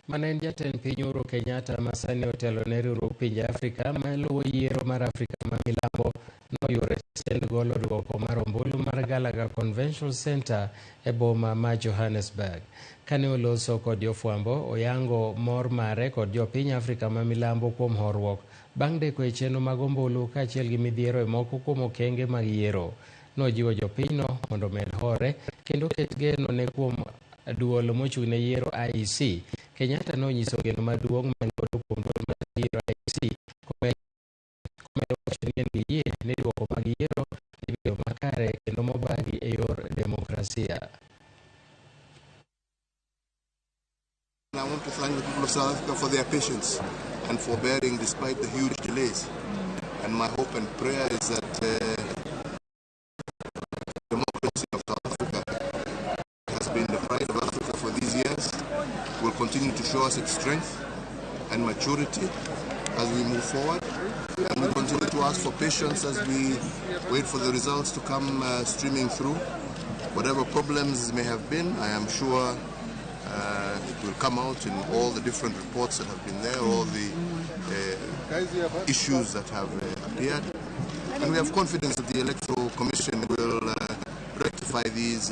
Mane en jatend piny Uhuru Kenyatta ma sani otelo ne riwruog pinje Afrika maluwo yiero mar Afrika ma Milambo noyuoro e stend golo duoko mar ombulu mar Gallagher Convention Centre e boma ma Johannesburg. Kane oloso kod jofwambo, oyango mor mare kod jopiny Afrika ma Milambo kuom horuok bang' deko e chenro mag ombulu kaachiel gi midhiero e moko kuom okenge mag yiero. Nojiwo jopinyno mondo omed hore kendo ket geno ne kuom duol mochung' ne yiero IEC. Kenyatta nonyiso geno maduong' ma en godo kuom duol mar yiero IEC komedo wacho ni en gi yie ni duoko mag yiero dhi bedo makare kendo mobagi e yor demokrasia. I want to thank the people of South Africa for their patience and forbearing despite the huge delays. And my hope and prayer is that democracy of South Africa has been the pride of Africa for these years, will continue to show us its strength and maturity as we move forward. And we continue to ask for patience as we wait for the results to come streaming through. Whatever problems may have been, I am sure it will come out in all the different reports that have been there, all the issues that have appeared. And we have confidence that the Electoral Commission will rectify these